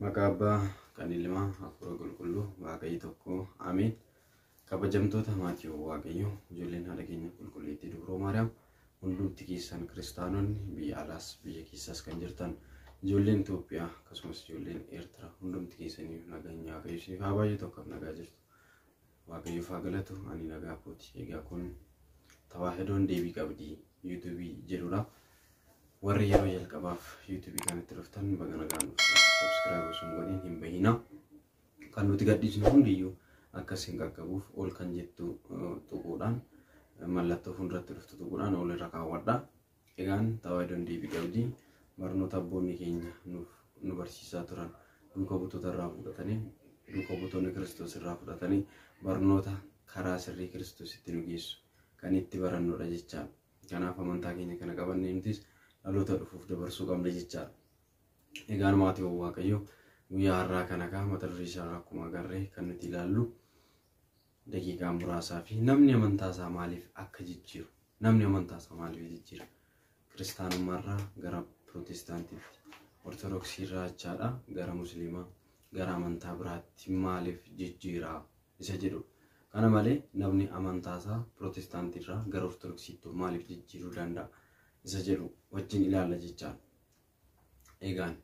Maqaa Abbaa kan Ilmaa Hafuura Qulqulluu Waaqayyo tokko Ameen. Kabajamtoota maatii Waaqayyoo, ijoolleen haadha keenya qulqulleettii Dubroo Maariyaam, hundumti keessan kiristaanonni biyya alaas biyya keessaas kan jirtan, ijoolleen Itoophiyaa akkasumas ijoolleen Eertiraa, hundumti keessanii nageenya Waaqayyo isiniif haa baay'atu. Akkam nagaa jirtu? Waaqayyoof haa galatu, ani nagaa kooti. Egaa kun Tawaahidoon deebii qabdii yuutuubii jedhudha. Warri yeroo jalqabaaf yuutuubii kanatti dhuftan, baga nagaan dhuftan. Subscribe osoo hin godhin hin bahina. Kan nuti gadhiisnu hundiyyuu akkas hin qaqqabuuf ol kan jettu tuquudhaan, mallattoo fuulduratti dhuftu tuquudhaan ol irra kaawwadha. Egaan Tawaahidoon deebii qabdii barnoota abboonni keenya nuuf nu barsiisaa turan duuka buutota irraa fudhatanii, duuka buutonni Kiristoos irraa fudhatanii, barnoota karaa sirrii Kiristoositti nu geessu kan itti barannudha jechaadha. Kanaaf amantaa keenya kana qabannee nutis dhaloota dhufuuf dabarsuu qabna jechaadha. Egaan maatiiwwan Waaqayyoo, guyyaa har'aa kana kaa mata duree isaa akkuma agarree kan nuti ilaallu daqiiqaa muraasaa fi namni amantaa isaa maaliif akka jijjiiru, namni amantaa isaa maaliif jijjiira, kiristaanummaarraa gara pirootestaantiitti, ortodoksiirraa jechaadha gara musliimaa, gara amantaa biraatti maaliif jijjiira isa jedhu. Kana malee namni amantaa isaa pirootestaantiirraa gara ortodoksiitti maaliif jijjiiruu danda'a isa jedhu wajjin ilaalla jechaadha. Egaan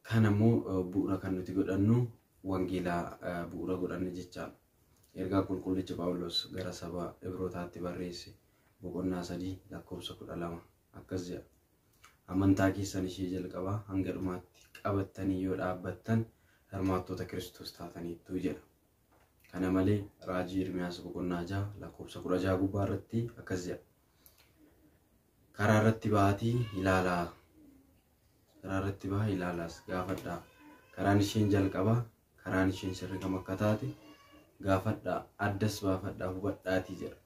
kan ammoo bu'uura kan nuti godhannu wangeelaa bu'uura godhanne jechaadha. Ergaa qulqullicha Phaawulos gara saba Ibrootaatti barreesse boqonnaa 3 lakkoofsa 12 akkas jedha. "Amantaa keessan ishee jalqabaa hanga dhumaatti qabattanii yoo dhaabbattan hirmaattoota Kiristoos taataniittu" jedha. Kana malee raajii Ermiyaas boqonnaa 6 lakkoofsa 16 gubbaa irratti akkas jedha. "Karaa irratti ba'aatii ilaalaa. Karaa irratti bahaa ilaalaas gaafadhaa. Karaan isheen jalqabaa, karaan isheen sirrii kam akka taate gaafadhaa, addas baafadhaa, hubadhaatii" jedha.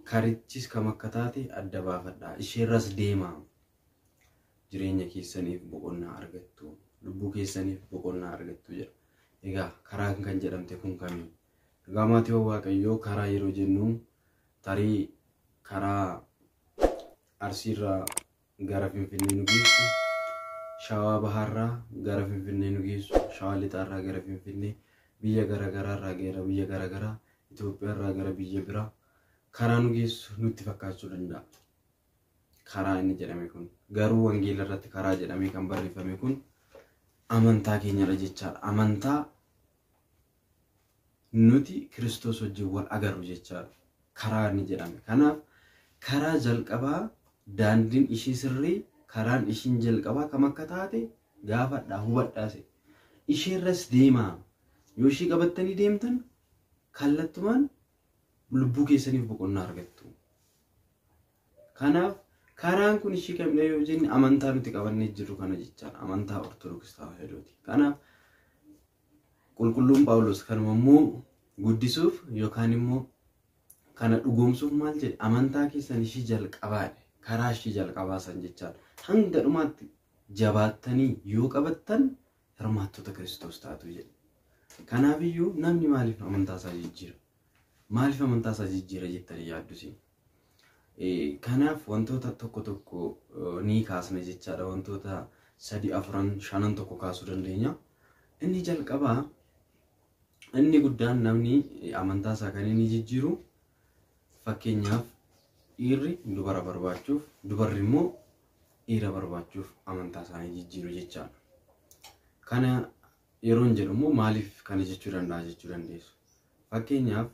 "Karichis kam akka taate adda baafadhaa. Isheerras deemaa. Jireenya keessaniif boqonnaa argattu. Lubbuu keessaniif boqonnaa argattu" jedha. Egaa karaan kan jedhamte kun kamii? Egaa maatiiwwan Waaqayyoo, karaa yeroo jennu tarii karaa Arsiirraa gara Finfinnee nu geessu, Shawaa Bahaarraa gara Finfinnee nu geessu, Shawaa Lixaarraa gara Finfinnee, biyya garaagaraarraa gara biyya garaagaraa, Itoophiyaarraa gara biyya biraa karaa nu geessu nutti fakkaachuu danda'a. Karaa inni jedhame kun garuu wangeela irratti karaa jedhamee kan barreeffame kun amantaa keenyadha jechaadha. Amantaa nuti Kiristoos wajjin wal agarru jechaadha. Karaa inni jedhame. Kanaaf karaa jalqabaa, daandiin ishii sirrii, karaan ishiin jalqabaa kam akka taate gaafadhaa, hubadhaase. Isheerras deemaa. Yoo ishii qabattanii deemtan kallattumaan lubbuu keessaniif boqonnaa argattu. Kanaaf karaan kun ishii kamidha yoo jenne, amantaa nuti qabannee jirru kana jechaadha. Amantaa Ortodoksii Tawaahidooti. Kanaaf qulqulluun Phaawulos kanuma immoo guddisuuf yookaan immoo kana dhugoomsuuf maal jedhe? Amantaa keessan ishii jalqabaadha. Karaa ishii jalqabaa san jechaadha. Hanga dhumaatti jabaattanii yoo qabattan hirmaattota Kiristoos taatu jedhe. Kanaafiyyuu namni maaliif amantaa isaa jijjiira? Maaliif amantaa isaa jijjiira jettanii yaaddusi? Kanaaf wantoota tokko tokko ni kaasna jechaadha. Wantoota sadi, afuran, shanan tokko kaasuu dandeenya. Inni jalqabaa, inni guddaan, namni amantaa isaa kan inni jijjiiru, fakkeenyaaf dhiirri dubara barbaachuuf, dubarri immoo dhiira barbaachuuf amantaa isaanii jijjiiru jechaadha. Kana yeroon jedhu immoo maaliif kana jechuu danda'a jechuu dandeessu. Fakkeenyaaf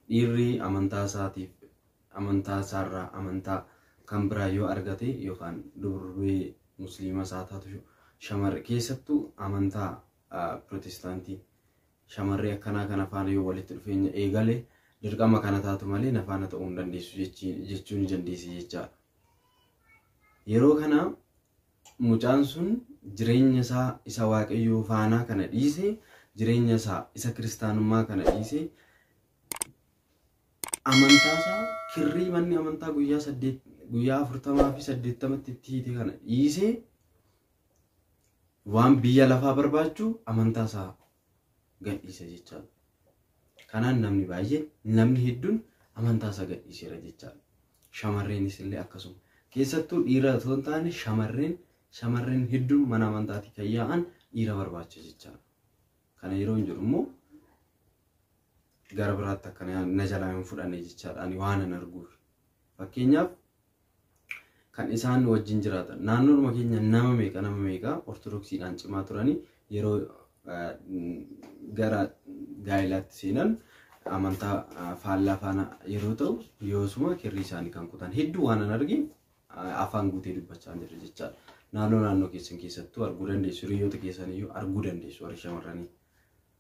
dhiirri amantaa isaatiif amantaa isaarraa amantaa kan biraa yoo argate, yookaan durbee musliima isaa taatu shamarre, keessattuu amantaa pirootestaantii shamarree akkanaa kana faana yoo walitti dhufeenya eegale, dirqama kana taatu malee na faana ta'uu hin dandeessu jechuu ni dandeessi jechaadha. Yeroo kana mucaan sun jireenya isaa isa Waaqayyoo faanaa kana dhiisee, jireenya isaa isa kiristaanummaa kana dhiisee, amantaa isaa kirrii manni amantaa guyyaa 8 guyyaa 40 fi 80tti itti hiite kana dhiisee waan biyya lafaa barbaachuu amantaa isaa gadhiisa jechaadha. Kanaan namni baay'een namni hedduun amantaa isaa gadhiiseera jechaadha. Shamarreenis illee akkasuma. Keessattuu dhiira otoo hin taane shamarreen hedduun mana amantaatii kan yaa'an dhiira barbaacha jechaadha. Kana yeroo hin jiru immoo gara biraatti akka na jalaa hin fudhanne jechaadha. Ani waan an arguuf. Fakkeenyaaf kan isaan wajjin jiraatan naannoodhuma keenya nama meeqa ortodoksiidhaan cimaa turanii yeroo gara gaa'ilaatti seenan amantaa faallaa faana yeroo ta'u yoosuma kirrii isaanii kan kutan hedduu waan an arge afaan guutee dubbachaa jira jechaadha. Naannoo keessan keessattuu arguu dandeessu, hiriyoota keessan iyyuu arguu dandeessu warri shamarranii.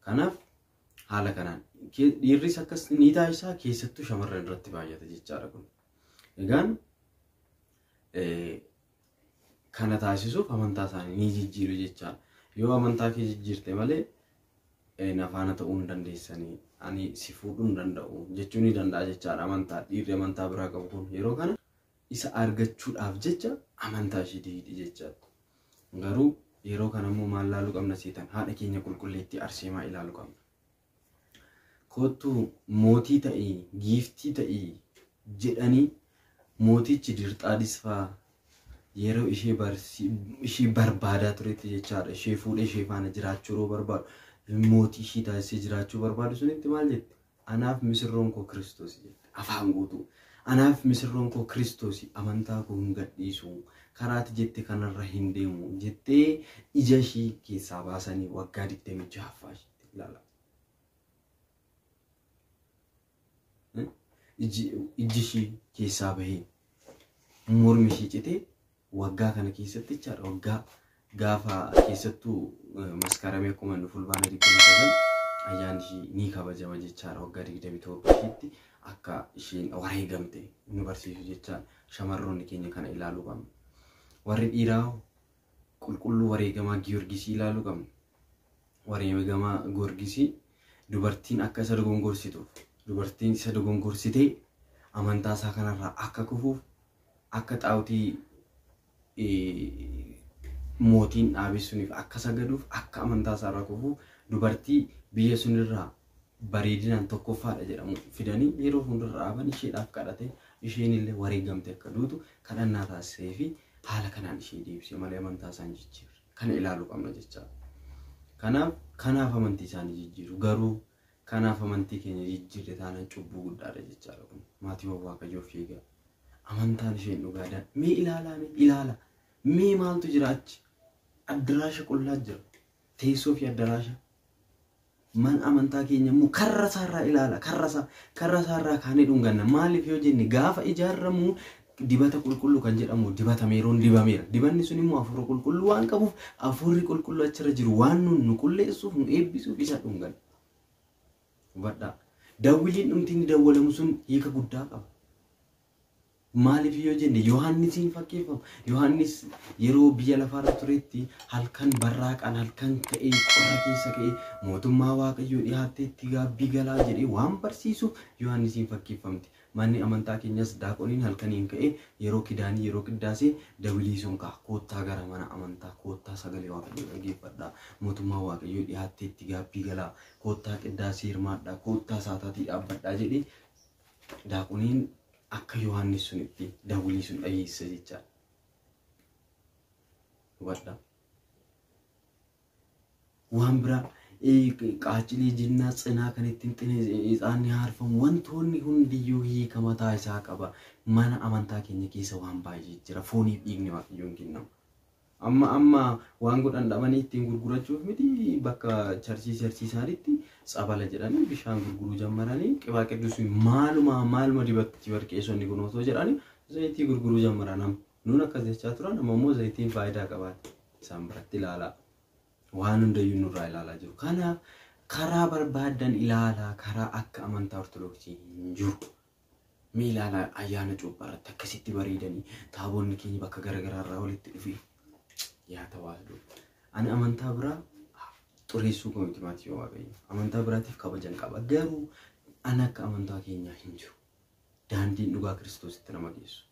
Kanaaf haala kanaan dhiirris akkas ni taasisaa keessattuu shamarran irratti baay'ata jechaadha kun. Egaan kana taasisuuf amantaa isaanii ni jijjiiru jechaadha. Yoo amantaa kee jijjiirte malee na faana ta'uu hin dandeessanii, ani si fuudhuu hin danda'u jechuu ni danda'a jechaadha. Amantaa dhiirri amantaa biraa qabu kun yeroo kana isa argachuudhaaf jecha amantaa ishee diidi jechaadha. Garuu yeroo kana immoo maal laaluu qabna seetan? Haadha keenya qulqulleettii Arseemaa ilaaluu qabna. Kottuu mootii ta'ii giiftii ta'ii jedhanii mootichi Dirxaadis fa'aa yeroo ishee barbaadaa turetti jechaadha. Ishee fuudhee ishee faana jiraachuu yeroo barbaadu mootii ishee taasisee jiraachuu barbaadu sunitti maal jette? Anaaf misirroon koo Kiristoos jette. Afaan guutuu. Anaaf misirroon koo Kiristoos, amantaa koo hin gadhiisu, karaati jette kanarra hin deemu jettee ija ishii keessaa baasanii waggaa 26ffaa isheetti ilaala. Iji ishii keessaa bahee mormi ishii citee waggaa kana keessatti jechaadha. Waggaa gaafa keessattuu maskaramee akkuma inni fulbaana 29 ayyaanni ishii ni kabajama jechaadha. Waggaa 27 ishiitti akka isheen wareegamte nu barsiisu jechaadha. Shamarroonni keenya kana ilaaluu qabna. Warri dhiiraa qulqulluu wareegamaa Giyoorgisii ilaaluu qabna. Wareegamaa Giyoorgisii dubartiin akka isa dogongorsituuf, dubartiin isa dogongorsitee amantaa isaa kanarraa akka kufuuf, akka xaawutii mootiin dhaabe suniif akka sagaduuf, akka amantaa isaarraa kufuuf dubartii biyya sunirraa bareedinaan tokkoffaadha jedhamu fidanii yeroo fuuldura dhaaban isheedhaaf kadhate isheen illee wareegamte akka duutu kadhannaa taasisee fi haala kanaan ishee deebisee malee amantaa isaan jijjiirre. Kana ilaaluu qabna jechaadha. Kanaaf amantii isaanii jijjiiru. Garuu kanaaf amantii keenya jijjiirre taanaan cubbuu guddaadha jechaadha kun. Maatiiwwan Waaqayyoof eegaa. Amantaan isheen dhugaadhaan mee ilaalaa, mee ilaala. Mee maaltu jira achi? Addaraasha qullaa jira. Teessoo fi addaraasha. Mana amantaa keenya immoo karra isaarraa ilaala. Karra isaarraa kaanee dhunganna. Maaliif yoo jenne gaafa ijaaramu dibata qulqulluu kan jedhamu dibatameeroon dibameera. Dibanni sun immoo hafuura qulqulluu waan qabuuf hafuurri qulqulluu achirra jiru waan nu qulleessuuf nu eebbisuuf isa dhunganna. Hubadhaa. Dawwiliin dhumti inni dawwalamu sun hiika guddaa qaba. Maaliif yoo jenne Yohaannisiin fakkeeffama. Yohaannis yeroo biyya lafaarra turetti halkan barraaqaan halkan ka'ee qorra keessa ka'ee mootummaa Waaqayyoo dhiyaatteetti gaabbii galaa jedhee waan barsiisuuf Yohaannisiin fakkeeffamti. Manni amantaa keenyas daaqoniin halkaniin ka'ee yeroo kidaanii yeroo qiddaasee dawilii sun ka'a. Koottaa gara mana amantaa, koottaa sagalee Waaqayyoo dhaggeeffadhaa. Mootummaa Waaqayyoo dhiyaatteetti gaabbii galaa, koottaa qiddaasee hirmaadhaa, koottaa saataatii dhaabbadhaa jedhee daaqoniin akka Yohaannis sunitti dawilii sun dhageessisa jechaadha. Hubadhaa. Waan biraa qaacilii jinnaa cinaa kan ittiin ixaanni haarfamu wantoonni hundiyyuu hiika mataa isaa qaba. Mana amantaa keenya keessa waan baay'ee jira. Fooniif dhiigni Waaqayyoon kennamu. Amma waan godhan dhabanii ittiin gurgurachuuf miti bakka charchii isaaniitti tsabala jedhanii bishaan gurguruu jammaranii qibaa qidduusii maaluma dibatti warqeessonni kun osoo jedhanii zayitii gurguruu jammaran amma. Nuun akkas jechaa turan amma immoo zayitiin faayidaa qabaate isaan biratti ilaalaa. Waan hundayyuu nurraa ilaalaa jiru. Kanaaf karaa barbaadan ilaalaa karaa akka amantaa Ortodoksii hin jiru. Mee ilaalaa ayyaana cuuphaa irratti akkasitti bareedanii taabonni keenya bakka garaagaraa irraa walitti dhufee yaa tawaahidoo. Ani amantaa biraa xureessuu koo miti maatii Waaqayyo. Amantaa biraatiif kabajan qaba. Garuu ani akka amantaa keenyaa hin jiru. Daandiin dhugaa Kiristoositti nama geessu.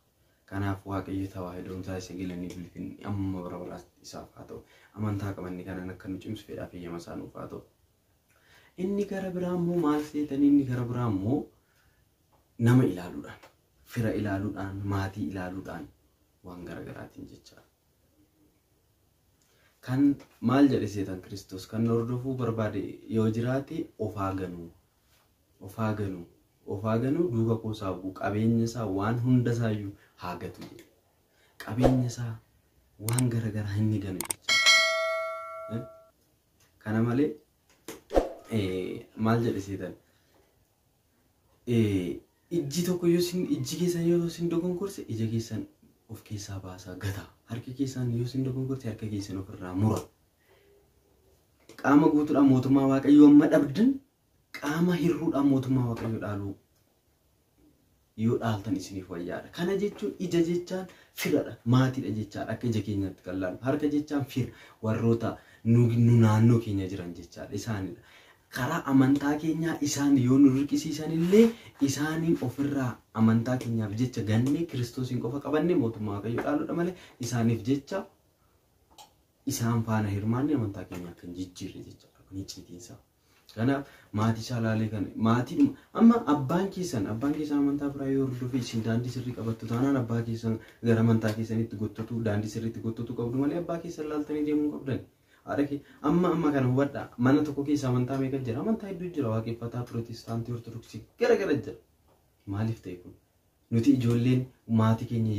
Kanaaf Waaqayyo tawaahidoon isaa isa galanii ulfinni amma bara baraatti isaaf haa ta'u. Amantaa qabanne kanaan akka nu cimsu fedhaa fi eeyyama isaa nuuf haa ta'u. Inni gara biraa immoo maal seetanii inni gara biraa immoo nama ilaaluudhaan, fira ilaaluudhaan, maatii ilaaluudhaan waan garaagaraatiin jechaadha. Kan maal jedhe seetan Kiristoos kan hordofuu barbaade yoo jiraate ofaa ganuu, ofaa ganuu, ofaa ganuu duuka koosaa bu'u qabeenya isaa waan hunda isaayyuu haa gatu jedhe. Qabeenya isaa waan garaagaraa inni ganu jechaadha. Kana malee maal jedhe seetan ijji tokko yoo isin ijji keessan yoo isin dogongorse ija keessan of keessaa baasaa gata. Harki keessan yoo isin dogongorse harka keessan ofirraa mura. Qaama guutuudhaan mootummaa Waaqayyoo amma dhabdan qaama hirruudhaan mootummaa Waaqayyoo dhaaluu yoo dhaaltan isiniif wayyaadha. Kana jechuun ija jechaan firadha, maatiidha jechaadha akka ija keenyaatti kan laalu. Harka jechaan fira warroota nu naannoo keenya jiran jechaadha isaanidha. Karaa amantaa keenyaa isaan yoo nu dirqisiisan illee isaaniin ofirraa amantaa keenyaaf jecha gannee Kiristoosiin qofa qabannee mootummaa Waaqayyoo dhaaluudha malee isaaniif jecha isaan faana hirmaanne amantaa keenyaa kan jijjiirre jechaadha. Kun icciitiinsaa. Kanaaf maatii isaa laalee kan maatii amma abbaan keessan amantaa biraa yoo hordofe isin daandii sirrii qabattu taanaan abbaa keessan gara amantaa keessanitti gottatu daandii sirriitti gottatu qabdu malee abbaa keessan laaltanii deemuu qabdan. Haadha kee amma kana hubadhaa mana tokko keessa amantaa meeqa jira? Amantaa hedduu jira waaqeffataa, pirootestaantii, ortodoksii gara gara jira. Maaliif ta'e kun? Nuti ijoolleen maatii keenya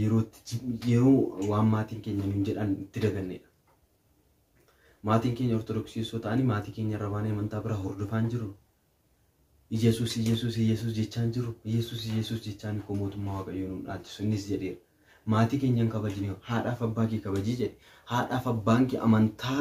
yeroo waan maatiin keenya nuun jedhan itti dagannedha. Maatiin keenya ortodoksii osoo ta'anii maatii keenya irra baanee amantaa biraa hordofaa hin jiru. Iyesuus Iyesuus Iyesuus jechaa hin jiru. Iyesuus Iyesuus jechaan koo mootummaa Waaqayyoo nuun dhaalchisu innis jedheera. Maatii keenya hin kabajne haadhaaf abbaa kee kabajii jedhe. Haadhaaf abbaan kee amantaa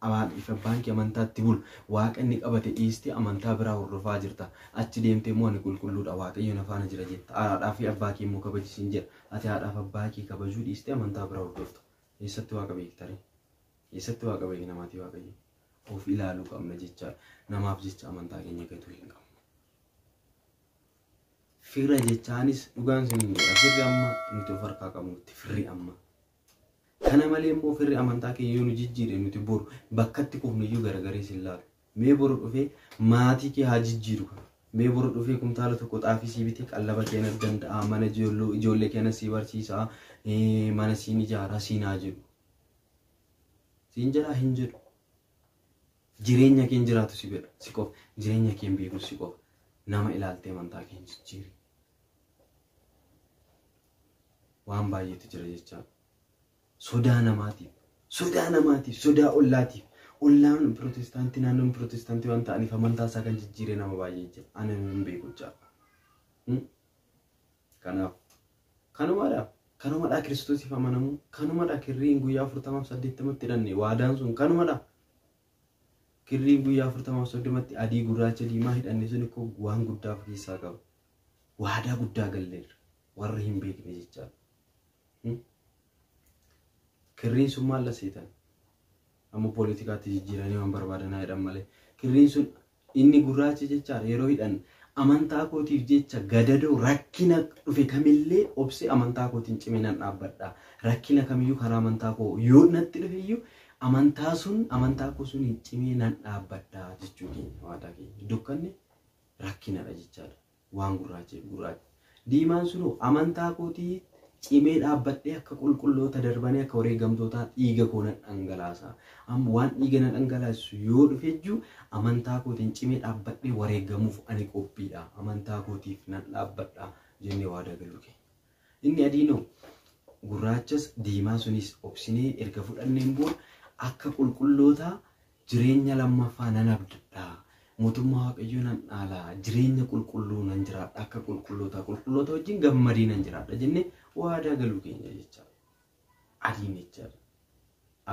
haadhaaf abbaan kee amantaatti bulu. Waaqa inni qabate dhiistee amantaa biraa hordofaa jirta. Achi deemtee immoo ani qulqulluudha Waaqayyo na faana jira jetta. Haadhaa fi abbaa kee immoo kabajisiin jedha. Ati haadhaaf abbaa kee kabajuu dhiistee amantaa biraa hordofta. Eessatti Waaqa beekta ree? Eessatti Waaqa beekna maatii Waaqayyo? Of ilaaluu qabna jechaadha. Namaaf jecha amantaa keenya gatuu hin qabnu. Fira jechaanis dhugaan isin jedha. Firri amma nuti of harkaa qabnutti firri amma. Kana malee immoo firri amantaa keenya yoo nu jijjiire nuti boru bakkatti kufnu iyyuu garagaree isin laalu. Mee boru dhufee maatii kee haa jijjiiru. Mee boru dhufee kumtaala tokko xaafii sii bitee qallaba kee na danda'a mana ijoollee kee na sii barsiisaa mana siin ijaaraa siin haa jedhu. Siin jedhaa hin jedhu. Jireenya keen jiraatu si godha si qofa. Jireenya keen beeku si qofa. Nama ilaaltee amantaa keen jijjiiri. Waan baay'eetu jira jechaadha. Sodaa namaatiif, sodaa namaatiif, sodaa ollaatiif. Ollaan pirootestaantii naannoon pirootestaantii waan ta'aniif amantaa isaa kan jijjiire nama baay'ee jira. Ani hin beeku jechaadha. Kanaaf kanumadha. Kanumadha Kiristoosiif amanamuu. Kanumadha kirriin guyyaa 40 80 hidhanne waadaan sun kanumadha. Kirriin guyyaa 40 30 adii gurraacha diimaa hidhanne sun ikkoo waan guddaa of keessaa qaba. Waadaa guddaa galleerra warra hin beekne jechaadha. Kirriin sun maal seetan? Amma poolitikaatti jijjiiranii waan barbaadan haa jedhan malee. Kirriin sun inni gurraacha jechaadha yeroo hidhan amantaa kootiif jecha gadadoo rakkina dhufe kamillee obsee amantaa kootiin cimee nan dhaabbadha. Rakkina kamiyyuu karaa amantaa koo yoo natti dhufe iyyuu amantaa sun amantaa koo sun cimee nan dhaabbadha jechuu keenya waadaa keenya. Dukkanni rakkinadha jechaadha. Waan gurraacheef gurraacha. Diimaan sunoo amantaa kootii cimee dhaabbadhee akka qulqulloota darbanii akka wareegamtootaa dhiiga koo nan dhangalaasa. Amma waan dhiiga na dhangalaasu yoo dhufe iyyuu amantaa kootiin cimee dhaabbadhee wareegamuuf ani qophiidha. Amantaa kootiif nan dhaabbadha jennee waadaa galuu keenya. Inni adiinoo gurraachas diimaa sunis obsinee erga fudhanneen booda akka qulqullootaa jireenya lammaffaa nan abdadha. Mootummaa Waaqayyoo nan dhaala. Jireenya qulqulluu nan jiraadha. Akka qulqullootaa qulqulloota wajjin gammadee nan jiraadha jennee waadaa galuu keenya jechaadha. Adiin jechaadha.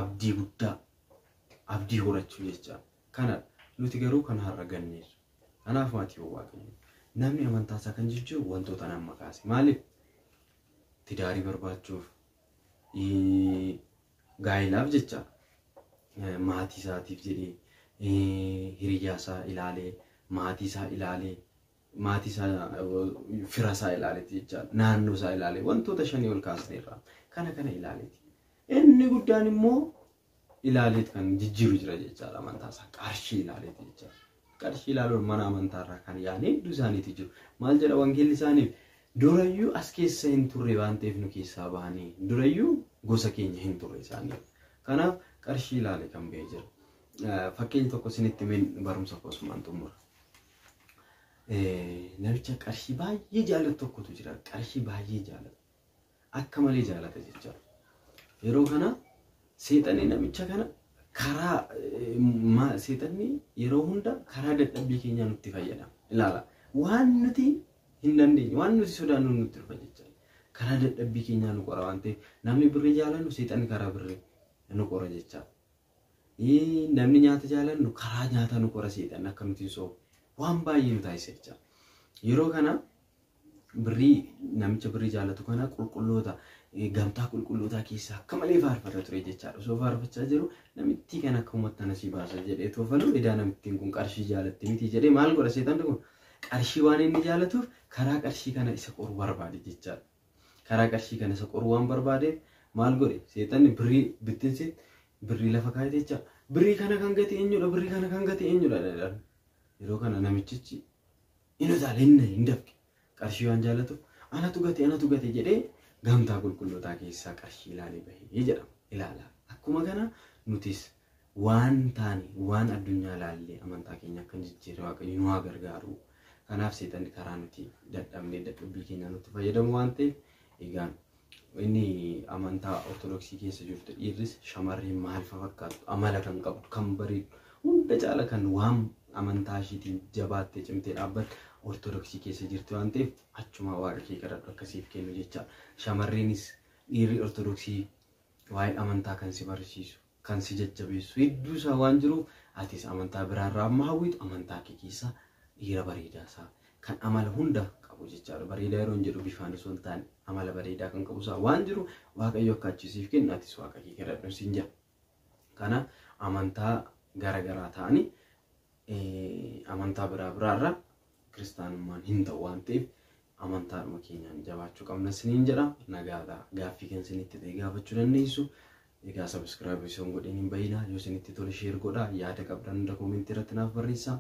Abdii guddaa abdii horachuu jechaadha. Kanadha. Nuti garuu kan har'a ganneerra. Kanaaf maatii Waaqayyoo namni amantaa isaa kan jijjiiru wantoota nama kaase. Maaliif? Tidaarii barbaachuuf gaa'ilaaf jecha maatii isaatiif jedhee hiriyaa isaa ilaalee maatii isaa ilaalee Maatii isaa, fira isaa ilaaleeti jechaadha. Naannoo isaa ilaalee wantoota shanii ol kaasneerra. Kana kana ilaaleeti. Inni guddaan immoo ilaaleet kan jijjiiru jira jechaadha amantaa isaa. Qarshii ilaaleeti jechaadha. Qarshii ilaaluun mana amantaarraa kan yaa'an hedduu isaaniitu jiru. Maal jedha wangeelli isaaniif? Durayyuu as keessa hin turre waan ta'eef nu keessaa bahanii, durayyuu gosa keenya hin turre isaaniif. Kanaaf qarshii ilaale kan ba'ee jira. Fakkeenya tokko isinitti himeen barumsa koo asumaan xumura. Namicha qarshii baay'ee jaalatu tokkotu jira. Qarshii baay'ee jaalata. Akka malee jaalata jechaadha. Yeroo kana seexanni namicha kana karaa, seexanni yeroo hunda karaa dadhabbii keenyaa nutti fayyadama. Ilaala. Waan nuti hin dandeenye, waan nuti sodaannu nutti dhufa jechaadha. Karaa dadhabbii keenyaa nu qora waan ta'eef, namni birrii jaalannu seexanni karaa birrii nu qora jechaadha. Namni nyaata jaalannu karaa nyaataa nu qora seexanni, akka nuti hin soofne. Waan baay'ee nu taasisa jechaadha. Yeroo kana birrii, namicha birrii jaalatu kana qulqulloota, gamtaa qulqullootaa keessaa akka malee faarfata ture jechaadha. Osoo faarfachaa jiru namittii kan akka uummata nasii baasa jedhee toofalu, edaa namittiin kun qarshii jaalatti miti jedhee maal godha seexanni kun? Qarshii waan inni jaalatuuf karaa qarshii kana isa qoru barbaade jechaadha. Karaa qarshii kana isa qoru waan barbaadeef maal godhe seexanni? Birrii bittinse, birrii lafa kaa'e jecha. Birrii kana kan gate eenyudha? Birrii kana kan gate eenyudha? Yeroo kana namichichi inni utaale, inni hin dafqe. Qarshii waan jaallatuuf anatu gate, anatu gate jedhee gamtaa qulqullootaa keessaa qarshii ilaalee bahee jedhama. Ilaala. Akkuma kana nutis waan taane, waan addunyaa ilaallee amantaa keenya akka hin jijjiirre Waaqayyo nu haa gargaaru. Kanaaf seexanni karaa nuti dadhabnee dadhabbii keenya nutti fayyadamu waan ta'eef, egaa inni amantaa Ortodoksii keessa jirtu dhiirris shamarreen maal fa fakkaattu, amala kan qabdu, kan bareeddu, hunda caala kan waan amantaa ishiitiin jabaattee cimtee dhaabbatte Ortodoksii keessa jirti waan ta'eef, achumaa Waaqa kee kadhadhu akkasiif kennu jecha. Shamarreenis dhiirri Ortodoksii waa'ee amantaa kan si barsiisu, kan si jajjabeessu hedduu isaa waan jiruuf, atis amantaa biraarraa amma hawwitu amantaa kee keessa dhiira bareedaa isaa kan amala hunda qabu jechaadha. Bareedaa yeroo hin jedhu bifaan osoo hin taane amala bareedaa kan qabu isaa waan jiru, Waaqayyo akka achisiif kennu atis Waaqa kee kadhadhu siin jedha. Kana amantaa gara garaa ta'anii amantaa biraa biraarra kiristaanummaan hin ta'u waan ta'eef, amantaadhuma keenyaan jabaachuu qabna isiniin jedha. Nagaadha. Gaaffii kan isinitti ta'e gaafachuu dandeessu. Egaa subscribe osoo hin godhin hin bayinaa. Yoo isinitti tole share godhaa. Yaada qabdan hunda comment irratti naaf barreessaa.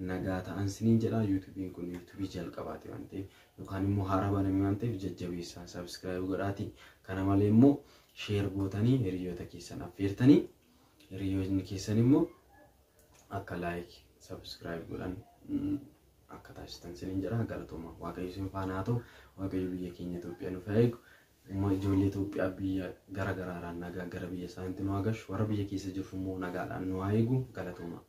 Nagaa ta'an isiniin jedha. YouTubeiin kun YouTubeii jalqabaati waan ta'eef, yookaan immoo haaraa baname waan ta'eef, jajjabeessaa subscribe godhaati. Kana malee immoo share gootanii hiriyoota keessan affeertanii, hiriyoonni keessan immoo akka like, subscribe godhan akka taasisan isiniin jedha. Galatooma. Waaqayyo isin faana haa ta'u. Waaqayyo biyya keenya Itoophiyaa nuuf haa eegu. Ijoollee Itoophiyaa biyya gara garaaraan nagaa gara biyya isaaniitti nu haa gashu. Warra biyya keessa jiru immoo nagaadhaan nu haa eegu. Galatooma.